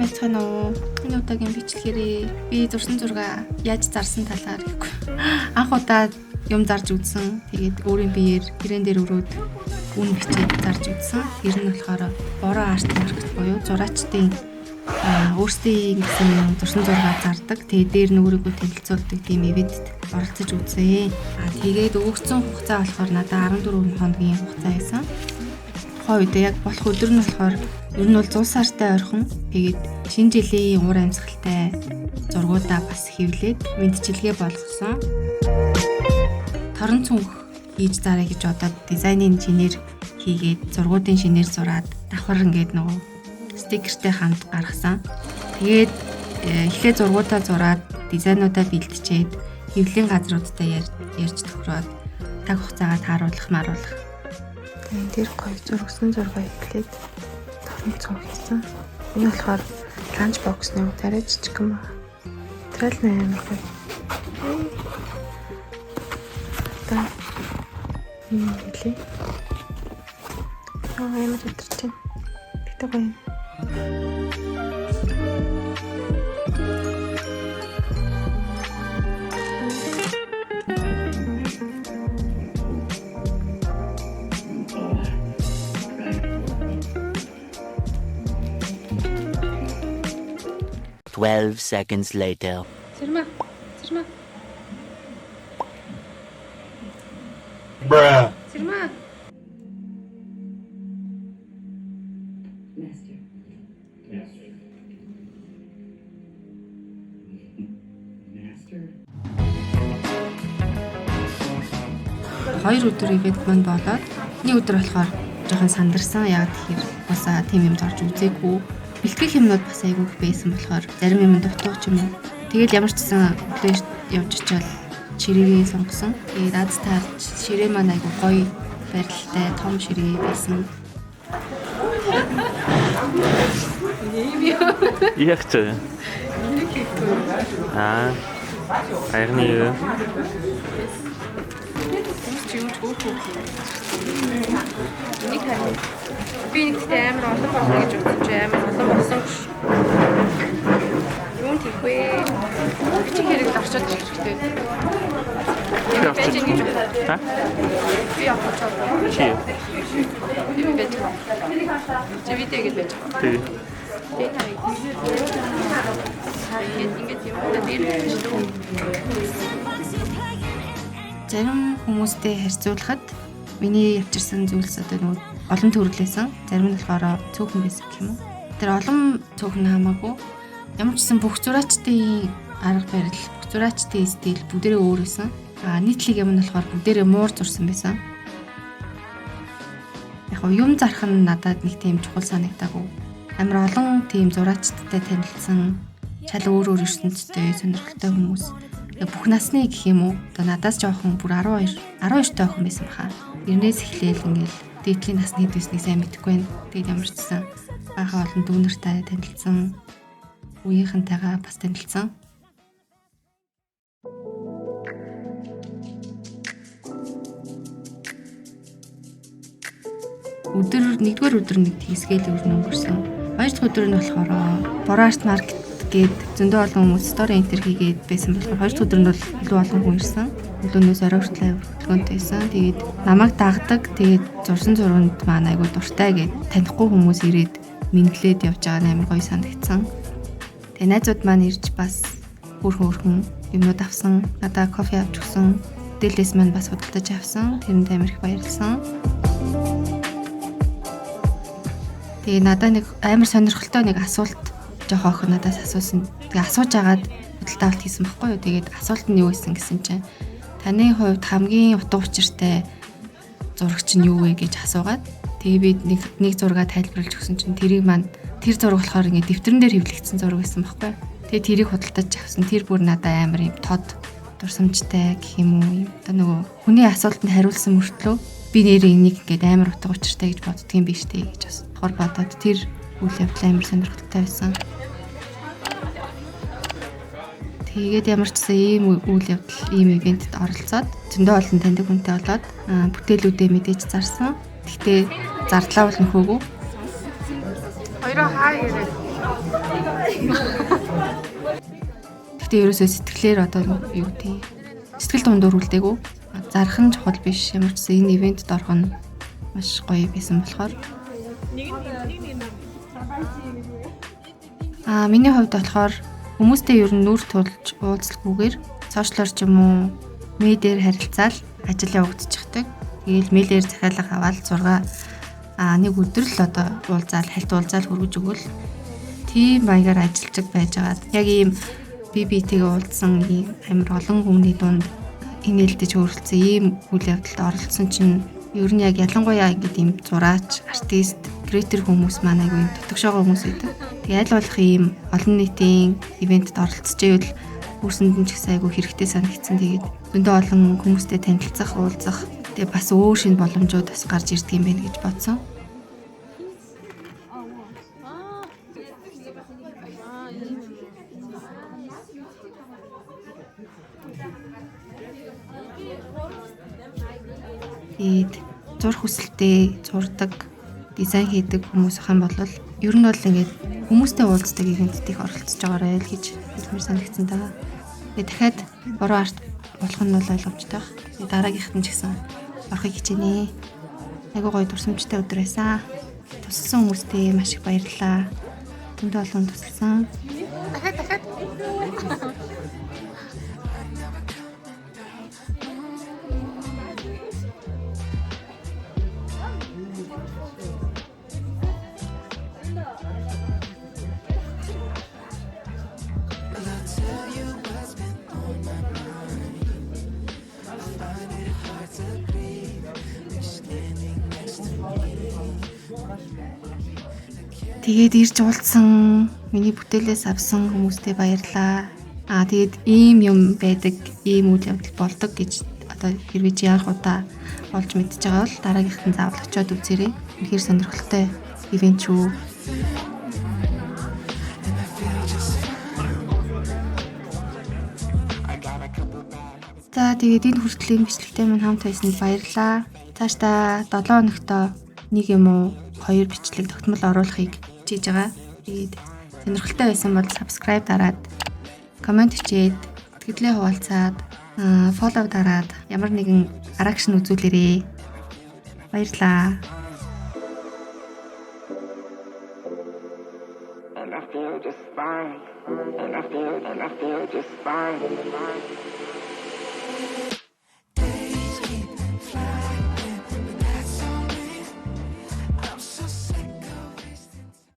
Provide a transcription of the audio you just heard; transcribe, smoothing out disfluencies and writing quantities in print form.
Сайн байцгаана уу? Энэ удаагийн бичлэгээрээ би зурсан зураг яаж зарсан талаар гэхгүй. Анх удаа юм зарж үзсэн. Тэгээд өөрийн биеэр гэрээн дээр өрөөд үн бичээд зарж үзсэн. Тэр нь болохоор Бороо Art Market буюу зураачдын өөрсдийн гэсэн зурсан зураг зардаг. Тэгээд дээр нь өөрийгөө танилцуулдаг тийм ивентэд оролцож үзсэн. Тэгээд өгөгдсөн хугацаа болохоор надад 14 хоногийн хугацаа байсан. Тухайн үед яг болох өдөр нь болохоор ер нь бол зул сартай ойрхон. Тэгээд шинэ жилийн уур амьсгалтай зургуудаа бас хэвлээд мэдчилгээ болгосон. Торон цүнх хийж зараа гэж бодоод дизайны инженер хийгээд зургуудын шинээр зураад давхар ингээд нөгөө стикертэй хамт гаргасан. Тэгээд эхлээ зургуудаа зураад дизайнуудаа бэлтжээд хэвлэлийн газруудтай ярьж тохироод таг хугацаагаа тааруулах маруулах. Тэгээд тэр гоё зургсан зургаа эхлээд торон цүнх хийсэн. Энэ болохоор ланч боксны тариа жижигхэн байна. Материал нь амар гоё. Та юм хэлээ. Амар өдөрч байна. Тэгтээ гоё юм. Twelve seconds later. Цэрмэ. Цэрмэ. Bruh. Цэрмэ. Master. Master. Master. 2 өдөр ивент маань болоод нэг өдөр болохоор жоохон сандарсан. Яг тэгэхээр бас тийм юм зорж үзээгүй. Бэлтгэх юмнууд бас айгүй их байсан болохоор зарим юм дутуу ч юм уу. Тэгэл ямар ч гэсэн өглөө явж очиад ширээгээ сонгосон. Тэгээд аз таарч ширээ маань айгүй гоё барилттай том ширээ байсан. Яг ч. Аа. Аягны юу? Энийг харин би нэг гэхдээ амар олон болно гэж бодсон чи амар олон болсон гэж. Юун тийх вэ? Бичих хэрэгд орчод ирэх хэрэгтэй. Би Байж ингэж бодсон. Та? Би явах ч болов. Чи. Би байж. Чи видео гэж байж. Тэг. Тэгээд ингээд юм да дээр бичдэг. Зарим хүмүүстэй харьцуулахад миний явчирсан зүйлс одоо нөгөө олон төрөлөөсөн. Зарим нь болохоор цөөхөн байсан гэх юм уу. Тэр олон цөөхөн хамаагүй. Ямар ч гэсэн бүх зураачдын арга барил, бүх зураачдын стил бүгдээрээ өөр байсан. Нийтлэг юм нь болохоор бүгдээрээ муур зурсан байсан. Яг нь юм зарах нь надад нэг тийм чухал санагдаагүй. Амар олон тийм зураачдтай танилцсан, чал өөр өөр ертөнцтэй сонирхолтой хүмүүс. Бүх насны гэх юм уу? Одоо надаас жоохон бүр 12 та охин байсан баха. 90-ээс эхлээл ингээл дээдлийн насны хэд байсныг сайн мэдэхгүй байна. Тэгээд ямар ч гэсэн баахан олон дүүнертэй танилцсан, үеийнхэнтэйгээ бас танилцсан. Өдөр нэгдүгээр өдөр нэг тийсгээл ер нь өнгөрсөн. Хоёр дахь өдөр нь болохоор Бороо Art Market гээд зөндөө олон хүмүүс story enter хийгээд байсан болохоор хоёр дахь өдөр нь бол илүү олон хүн ирсэн. Өглөөнөөс орой хүртэл аяр хөдөлгөөнтэй байсан. Тэгээд намайг дагдаг. Тэгээд зурсан зурганд маань айгүй дуртай гээд танихгүй хүмүүс ирээд мэдлээд явж байгаа нь амар гоё санагдсан. Тэгээд найзууд маань ирж бас хөөрхөн юмнууд авсан. Надаа кофе авч өгсөн. Дээлээс маань бас худалдаж авсан. Тэрэнд амар их баярлсан. Тэгээ надаа нэг амар сонирхолтой нэг асуулт жоох охин надаас асуусан. Тэгээ асууж агаад худалдаа авалт хийсэн байхгүй юу. Тэгээд асуулт нь юу байсан гэсэн чинь таны хувьд хамгийн утга учиртай зурагч нь юу вэ гэж асуугаад тэгээ би нэг зургаа тайлбарлаж өгсөн чинь тэрийг маань тэр зураг болохоор ингээд дэвтрэн дээр хэвлэгдсэн зураг байсан байхгүй юу. Тэгээ тэрийг худалдаж авсан. Тэр бүр надад амар юм тод дурсамжтай гэх юм уу. Одоо нөгөө хүний асуултанд хариулсан мөртлөө би нэрээ энийг ингээд амар утга учиртай гэж боддгийн биш үү гэж бас хор бодоод тэр үйл явдал амар сонирхолтой байсан. Тэгээд ямар ч гэсэн ийм үйл явдал, ийм ивентэд оролцоод зөндөө олон таньдаг хүнтэй болоод бүтээлүүдээ мэдээж зарсан. Гэхдээ зардлаа бол нөхөөгүй. Хоёроо хаа ирээ. Гэхдээ ерөөсөө сэтгэлээр одоо юу гэдэг сэтгэл дундуур үлдээгүү. Зарах нь чухал биш. Ямар ч гэсэн энэ ивентэд орох нь маш гоё байсан болохоор. Миний хувьд болохоор хүмүүстэй ер нь нүр тулж уулзалгүйгээр сошиалор ч юм уу мэйлээр харилцаал ажил явагдчихдаг. Тэгээл мэйлээр захиалга аваад зураг нэг өдөр л одоо уулзаал хальт уулзаал хөргөж өгөөл тийм маягаар ажиллаж байжгаад яг ийм би биетэйгээ уулзсан ийм амар олон хүмүүний дунд инээлдэж өөрлөсөн ийм үйл явдалд оролцсон чинь ер нь яг ялангуяа ингээд ийм зураач, артист, креатор хүмүүс маань айгүй юм дутагшоогоо хүмүүс байдаг. Тэгээ аль болох ийм олон нийтийн ивентэд оролцож ивэл өөрсөнд нь ч гэсэн айгүй хэрэгтэй санагдсан. Тэгээд зөндөө олон хүмүүстэй танилцах, уулзах, тэгээ бас өөр шинэ боломжууд бас гарч ирдэг юм байна гэж бодсон. Тэгээд зурх хүсэлтэй, зурдаг, дизайн хийдэг хүмүүс ах юм бол ер нь бол ингээд хүмүүстэй уулздаг ивентэд их оролцож байгаарай л гэж хэлмээр санагдсан даа. Тэгээд дахиад бороо арт болох нь бол ойлгомжтой байх. Тэгээд дараагийнхт нь ч гэсэн орохыг хичээнэ. Айгуу гоё дурсамжтай өдөр байсан. Тусалсан хүмүүстээ маш их баярлалаа. Зөндөө олон тусалсан. Дахиад. Тэгээд ирж уулзсан, миний бүтээлээс авсан хүмүүстээ баярлалаа. Тэгээд ийм юм байдаг, ийм үйл явдал болдог гэж одоо хэрвээ чи анх удаа олж мэдж байгаа бол дараагийнхт нь заавал очиод үзээрэй. Үнэхээр сонирхолтой ивент шүү. За тэгээд энэ хүртэл бичлэгтэй минь хамт байсанд баярлалаа. Цаашдаа 7 хоногтоо нэг юм уу 2 бичлэг тогтмол оруулахыг хичээж байгаа. Тэгээд сонирхолтой байсан бол subscribe дараад, коммент бичээд, сэтгэлдээ хуваалцаад, follow дараад ямар нэгэн reaction үзүүлээрэй. Баярлалаа. And I feel just fine. And I feel just fine.